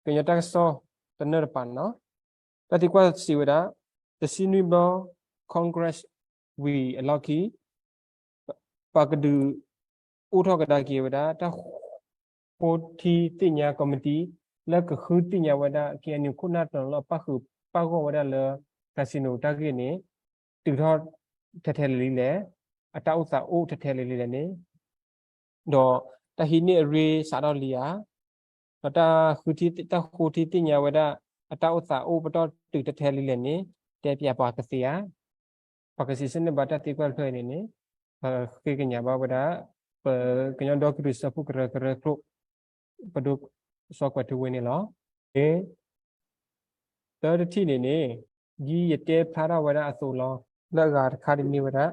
ကညီတၢ်ကစီၣ်တနၢၣ်တပၤန့ၣ်လီၤ. တၢ်သံကွၢ်စံးဝဲဒၣ် တဆံနွံဘျီ Congress ဝံၤအလီၢ်ခံ ပှၤကဒုးအိၣ်ထီၣ်ကဒါက့ၤဝဲဒၣ် တၢ်ဃိထံသ့ၣ်ညါကီၢ်မံတံၤ လၢကဃုသ့ၣ်ညါဝဲဒၣ် KNU ခိၣ်နၢ်တနီၤလၢအပၣ်ဃုာ်ပၣ်ဂီၢ်ဝဲဒၣ်လၢ casino တၢ်ဂ့ၢ်န့ၣ် တုၤထီၣ်ထဲထဲလံၤလံၤလဲၣ်, အတၢ်အိၣ်သးအိၣ်ထဲထဲလံၤလံၤလဲၣ်န့ၣ် ဒီးတၢ်ဟံးန့ၢ်အရ့စးထီၣ်လံဧါ, ဒီးတၢ်ဃုထံ တၢ်ဃိထံသ့ၣ်ညါဝဲဒၣ် အတၢ်အိၣ်သးအိၣ်ပတီၢ်တုၤထဲထဲလံၤလဲၣ်န့ၣ် တဲပၠးပှၤကသ့ဧါ. ပှၤကစံးဆၢန့ၢ်ဘၣ်တၢ်သံကွၢ်တဖျၢၣ်အံၤန့ၣ်န့ၣ် ပဃ့ကညးဘၣ်ဝဲဒၣ် ပကညီဒီကလုာ်စၢဖှိၣ်ကရၢကရၢခိၣ် ပဒိၣ်စီၤကွဲးထူဝ့န့ၣ်လီၤ. တၢ်တထံၣ်န့ၣ်န့ၣ် ဒ်ယတဲဖျါထီၣ်ဝဲဒၣ်အသိးလီၤ. လၢအဂၤတခါဒ်န့ၣ်ဝဲဒၣ်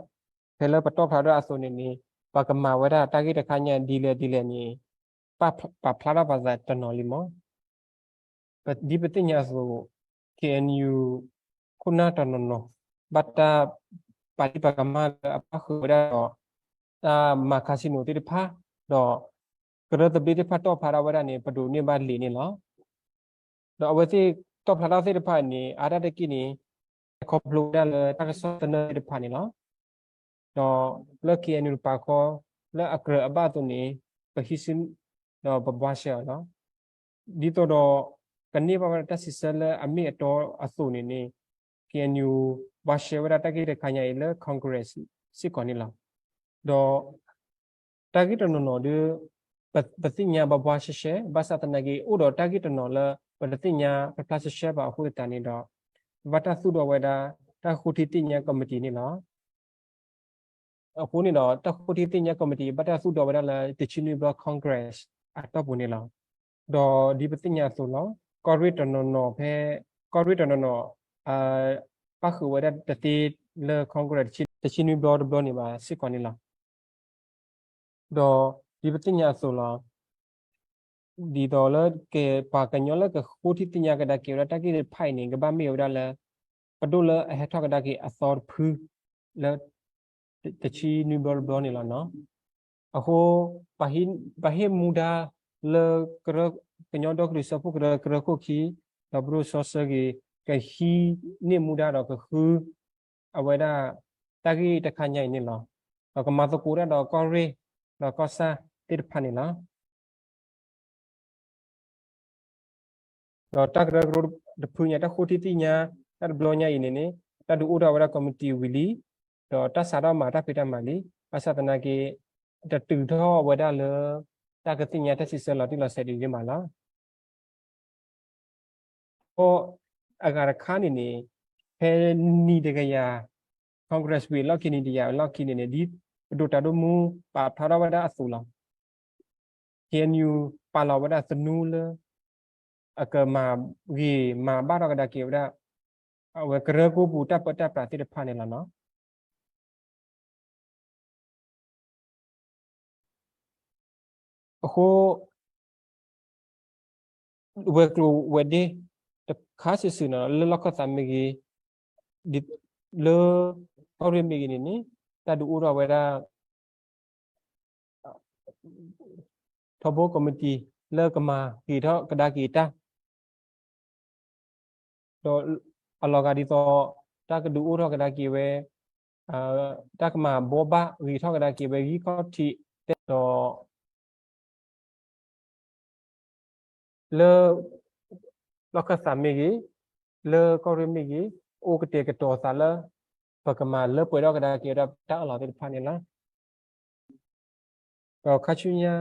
ဖဲလၢပတီၢ်ဖျါထီၣ်အသိးန့ၣ်န့ၣ် ပှၤကမၤဝဲဒၣ်တၢ်ဂ့ၢ်တခါညါဒ်လဲၣ်ဒ်လဲၣ်န့ၣ် ပာ်ဖျါထီၣ်ပသးတနီၤလံမး. ဒ်ပသ့ၣ်ညါအသိး KNU ခိၣ်နၢ်တနီၤနီၤ ဘၣ်တၢ်ပာ်ဒံးပာ်ကမၣ်လၢအပၣ်ဃုာ်ဝဲဒၣ်ဒီး တၢ်မၤ casino သ့ၣ်တဖၣ် ဒီး ကရၢသဘျ့သ့ၣ်တဖၣ်တီၣ်ဖျါထီၣ်ဝဲဒၣ်န့ၣ် ပဒိးန့ၢ်ဘၣ်လံာ်န့ၣ်လီၤ. ဒီးအဝဲသ့ၣ်တီၣ်ဖျါထီၣ်သ့ၣ်တဖၣ်န့ၣ် အါဒၣ်တက့ၢ်န့ၣ် ခီဖျိဝဲဒၣ်လၢတၢ်ကစီၣ်သနၢၣ်သ့ၣ်တဖၣ်န့ၣ်လီၤ. ဒီးလၢ KNU တပၤဃီ လၢအကြၢးအဘၣ်အသိးန့ၣ် ပဟံးစု ဒီးပဘှါရှဲအီၤလီၤ. ဒ်သိးဒီး ကန့ၢ်ဘၣ်ဝဲဒၣ်တၢ်စံးဆၢလၢအမ့ၢ်အတီအသိးန့ၣ်န့ၣ် KNU ဘှါရှဲဝဲဒၣ်တၢ်ဂ့ၢ်တခါညါအံၤလၢ Congress စ့ၢ်ကီးန့ၣ်လီၤ. ဒီး တၢ်ဂ့ၢ်တနီၤနီၤဒီး ပသ့ၣ်ညါဘၣ်ဘှါရှဲရှဲ ဘၣ်ဆၣ်သနာ်က့ အိၣ်ဒီးတၢ်ဂ့ၢ်တနီၤလၢ ပတသ့ၣ်ညါဖျါဖျါရှဲရှဲဘၣ်အဃိသတးန့ၣ်ဒီး ဘၣ်တၢ်သူၣ်ထီၣ်ဝဲဒၣ် တၢ်ဃိထံသ့ၣ်ညါကီၢ်မံတံၤန့ၣ်လီၤ. အဃိန့ၣ်ဒီး တၢ်ဃိထံသ့ၣ်ညါကီၢ်မံတံၤ ဘၣ်တၢ်သူၣ်ထီၣ်ဝဲဒၣ်လၢ တဆံနွံဘျီ Congress အတီၢ်ပူၤန့ၣ်လီၤ. ဒီးဒ်ပသ့ၣ်ညါအသိးလီၤ. ကီၢ်ရ့ၣ်တနီၤနီၤဖဲ ကီၢ်ရ့ၣ်တနီၤနီၤ ပၣ်ဃုာ်ဝဲဒၣ်တသ့လၢ Congress တဆံနွံဘျီတဘျီန့ၣ်ဘၣ်စ့ၢ်ကီးန့ၣ်လီၤ. ဒီးဒ်ပသ့ၣ်ညါအသိးလီၤ. ဒ်သိးလၢကပှၤကညီလၢကဃိထံသ့ၣ်ညါကဒါက့ၤဝဲဒၣ်တၢ်ဂ့ၢ်တဖၣ်အံၤန့ၣ် ကဘၣ်မ့ၢ်ဝဲဒၣ်လၢ ပဒိၣ်လၢအဟဲထီၣ်ကဒါက့ၤအသီတဖု လၢ တဆံနွံဘျီတဘျီန့ၣ်လီၤနီၤ. အဃိ ပှၤဟ့ၣ်မူဒါလၢ ကညီဒီကလုာ်စၢဖှိၣ်ကရၢကရိခိၣ်ခံ ဒီးပဒိၣ်စီဆှံဂ့ၤ ကဟံးန့ၢ်မူဒါဒီးကဃု အဝဲဒၣ် တၢ်ဂ့ၢ်တခါညါအံၤန့ၣ်လီၤ. ဒီးကမၤသကိးတၢ်ဒီးကီၢ်ရ့ၣ် ဒီးကီၢ်ဆၣ်သ့ၣ်တဖၣ်န့ၣ်လီၤ. ဒီးတၢ်ကရၢကရိတဖုညါ တၢ်ဃိထံသ့ၣ်ညါ တၢ်တဘျီညါအံၤန့ၣ်န့ၣ် တၢ်ဒုးအိၣ်ထီၣ်ဝဲဒၣ်ကီၢ်မံတံၤဝံၤလံ, ဒီးတၢ်စးထီၣ်မၤတၢ်ဖံးတၢ်မၤလံ, ဘၣ်ဆၣ်သနာ်က့ တတုၤထီၣ်ဝဲဒၣ်လၢ တၢ်ကသ့ၣ်ညါတၢ်စံးဆၢလီၤတံၢ်လီၤဆဲးဒ်န့ၣ်မးလီၤ. အဃိ အဂၤတခါန့ၣ်န့ၣ် ဖဲနံၤတကယၤ Congress ဝံၤအလီၢ်ခံ နံၤတကယၤအလီၢ်ခံန့ၣ်န့ၣ် ဒ်ပဒိၣ်တၢ်ဒိၣ်မူ ပာ်ဖျါထီၣ်ဝဲဒၣ်အသိးလီၤ. KNU ပာ်လီၤဝဲဒၣ်သနူလၢ အကမၤဂ့ၤမၤဘၣ်ထီၣ်ကဒါက့ၤဝဲဒၣ် အဝဲကရၢကရိပူၤတၢ်ပၢတၢ်ပြးသ့ၣ်တဖၣ်န့ၣ်လီၤနီၤ. အဃိ ဝဲၤကျိၤဝဲၤဒ့ တခါစုာ်စုာ်နီၤ လၢလီၢ်ခၢၣ်သးမ့ၢ်ဂ့ၤ, လၢကီၢ်ရ့ၣ်မ့ၢ်ဂ့ၤန့ၣ်န့ၣ် တၢ်ဒုးအိၣ်ထီၣ်ဝဲဒၣ် ထီဘိကီၢ်မံတံၤ လၢကမၤဂ့ၤထီၣ်ကဒါက့ၤတၢ် ဒီးအလီၤဂာ်ဒ်သိး တၢ်ကဒုးအိၣ်ထီၣ်ကဒါက့ၤဝဲ တၢ်ကမၤဘှီဘၣ်ဂ့ၤထီၣ်ကဒါက့ၤဝဲ ဂံၢ်ခီၣ်ထံး ဒီး လၢ လီၢ်ခၢၣ်သးမ့ၢ်ဂ့ၤ, လၢကီၢ်ရ့ၣ်မ့ၢ်ဂ့ၤ, အိၣ်ကတဲာ်ကတီၤသးလၢ ပကမၤလၢပှဲၤထီၣ်ကဒါက့ၤဝဲဒၣ်တၢ်အၢၣ်လီၤသ့ၣ်တဖၣ်န့ၣ်လီၤ. ဒီးခါဆူညါ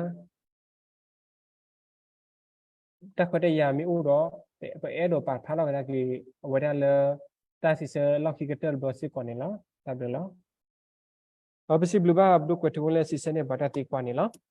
တၢ်ခွဲးတၢ်ယာ်မ့ၢ်အိၣ်ဒီး ပအဲၣ်ဒိးပာ်ဖျါထီၣ်ကဒါက့ၤ အဝဲဒၣ်လၢ တၢ်စံးဆၢလီၢ်ခံကတၢၢ်တဘျီစ့ၢ်ကီးန့ၣ်လီၤ. တၢ်ဘျုးလီၤ. ဒီးပစံးဘျုးဘၣ်ပဒိၣ်ကွဲးထူဝ့လၢအစံးဆၢန့ၢ်ပှၤတၢ်သံကွၢ်န့ၣ်လီၤ.